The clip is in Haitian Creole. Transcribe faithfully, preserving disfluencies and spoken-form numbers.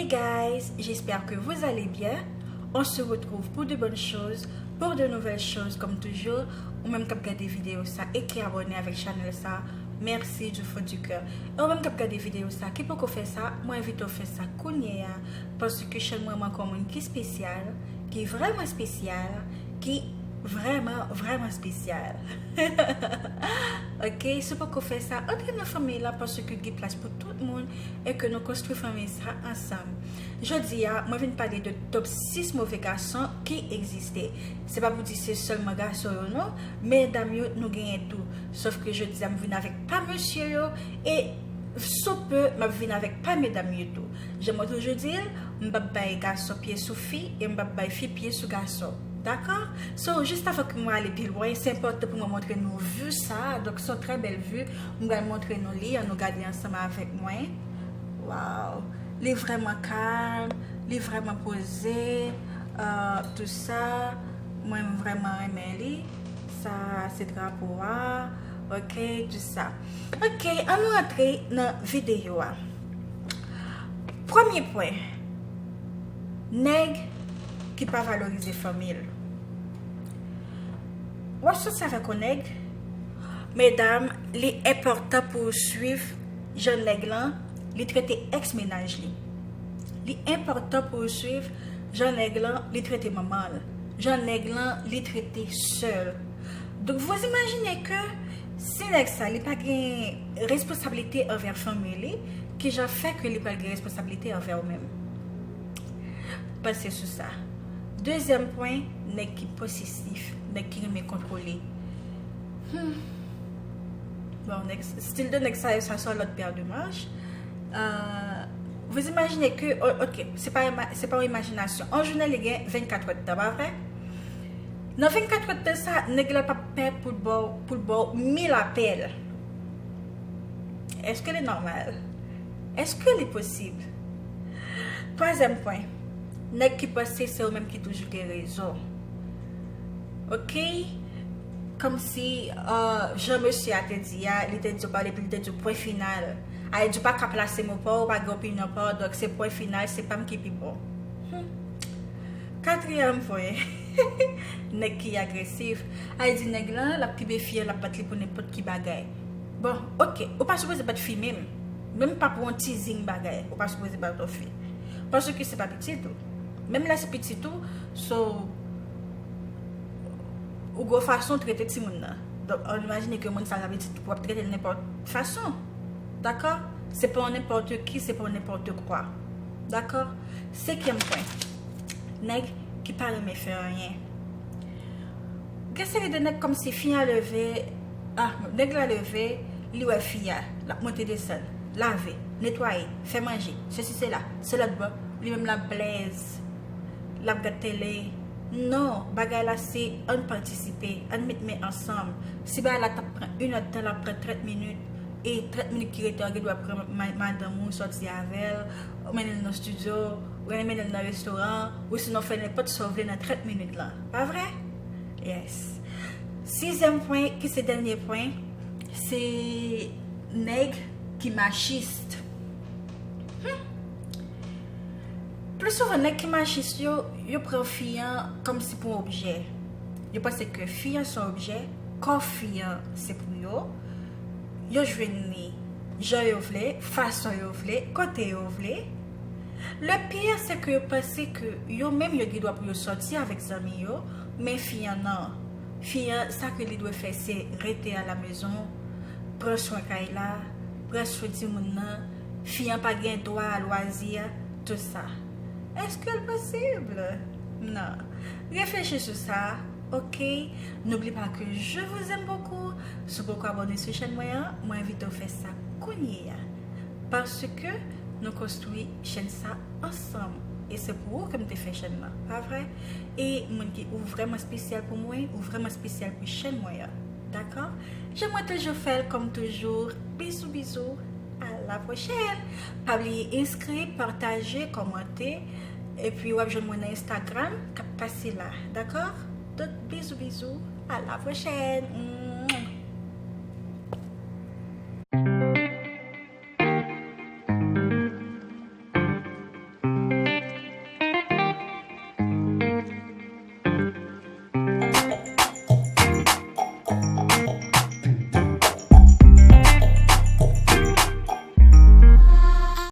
Guys, j'espère que vous allez bien. On se retrouve pour de bonnes choses, pour de nouvelles choses comme toujours. Ou menm k ap gade videyo sa e ki abòne avèk chanèl sa, merci du fond du cœur. E ou menm k ap gade videyo sa ki poko fè sa, mwen envite w fè sa kounye a, paske chèn mwen, mwen ankò moun ki espesyal, ki vrèman espesyal, ki vrèman, vrèman espesyal. Ok, si w poko fè sa, antre nan fanmi la paske gen plas pou tout moun e ke nou konstwi fanmi sa ansanm. Jodi a, mwen vin pale de top sis move gason ki egziste. Se pa pou di se sèlman gason yo non, medam yo nou genyen tou. Sof ke jodi a m vin avèk pa mesye yo e sou pe m ap vin avèk pa medam yo tou. Jan mwen toujou di l, m p ap bay gason pye sou fi e m p ap bay fi pye sou gason. Dakò? So, jis avan ke mwen ale pi lwen, se enpòtan pou mwen montre nou vi sa. Donk, se yon trè bèl vi. Mwen pral montre nou li, ann nou gade ansanm avèk mwen. Waw! Li vrèman kalm, li vrèman poze, euh, tout sa. Mwen, m vrèman renmen li. Sa, se drapo a. Ok, tout sa. Ok, ann nou rantre nan videyo a. Premye pwen, nèg ki pa valorize fanmi l. W ap sòti avèk yon nèg, medam, li enpòtan pou w swiv jan nèg lan, li trete èks mennaj li. Li enpòtan pou w swiv jan nèg lan, li trete manman l, jan nèg lan, li trete sè l. Donk, vous imaginez que si nèg sa, li pa gen responsablite anvè fanmi li, kijan fè ke li pral gen responsablite anvè ou menm? Panse sou sa. Dezyèm pwen, nèg ki posesif, nèg ki renmen kontwole. Hmm. Bon, nèg, stil de nèg sa yo, sa se yon lòt pè de manch. Euh, vous imaginez que, oh, ok, se pa, ima- se pa yon imajinasyon. Yon jounen, li gen vennkat èdtan, pa vre? Nan vennkat èdtan sa, nèg la p ap pè pou l ba w, pou l ba w mil apèl. Èske li nòmal? Èske li posib? Twazyèm pwen, nèg ki panse se ou menm ki toujou gen rezon. Ok? Kòmsi, euh, jan mesye a te di a, li te di w pale, epi li te di w pwen final. A, li di w pa ka plase mo pa w, ou pa gen opinyon pa w, donk se pwen final, se pa m ki pi bon. Hmm. Katriyèm pwen, nèg ki agresif. A, li di nèg lan, l ap kenbe fi an, l ap bat li pou nenpòt ki bagay. Bon, ok, ou pa sipoze bat fi menm. Menm pa pou yon teasing bagay, ou pa sipoze bat yon fi. Paske se pa pitit ou. Menm lè se pitit ou, so, ou gon fason w trete timoun nan. Donk, ann imajine ke moun sa l ap pitit ou, w ap trete l nenpòt fason. Dakò? Se pa yon nenpòt ki, se pa yon nenpòt kwa. Dakò? Senkyèm pwen. Nèg ki pa renmen fè anyen. Gen seri de nèg kòmsi fi an leve, ah, nèg la leve, li wè fi a, l ap monte desann, lave, netwaye, fè manje, sesi sela, se lòt bò, li menm l ap blèz, l ap gad tele. Non, bagay la se ann patisipe, ann met men ansanm. Si bagay la t ap pran inèdtan, l ap pran trant minit. E trant minit ki rete a, ou gen dwa pran ma- madanm ou, sòti avè l, ou mennen l nan estidyo, ou mennen l nan restoran, ou sinon fè nenpòt sa w vle nan trant minit lan. Pa vre? Yes. Sizyèm pwen, ki se dènye pwen, se nèg ki machis. Hmm. Pli souvan, nèg ki machis yo, yo pran fi an kòmsi pou yon objè. Yo panse ke fi an se yon objè, kò fi an se pou yo. Yo jwenn li jan yo vle, fason yo vle, kote yo vle. Le pire, se ke yo panse ke yo menm yo gen dwa pou yo sòti avèk zanmi yo, men fi an non. Fi an, sa ke li dwe fè, se rete alamezon, pran swen kay la, pran swen timoun nan. Fi an pa gen dwa a lwazi, tout sa. Èske l posib? Non. Reflechi sou sa, ok? N'oublie pas que je vous aime beaucoup. Si w poko abòne sou chèn mwen an, mwen envite w fè sa kounye a. Paske nou konstwi chèn sa ansanm. E se pou ou ke m te fè chèn nan, pa vre? E moun ki ou vrèman espesyal pou mwen, ou vrèman espesyal pou chèn mwen an. Dakò? Jan mwen toujou fè l, kòm toujou, bizou, bizou, à la prochaine! Pa bliye enskri, pataje, kòmante, epi w ap jwenn mwen nan Instagram k ap pase la, dakò? Donk, bizou, bizou, à la prochaine!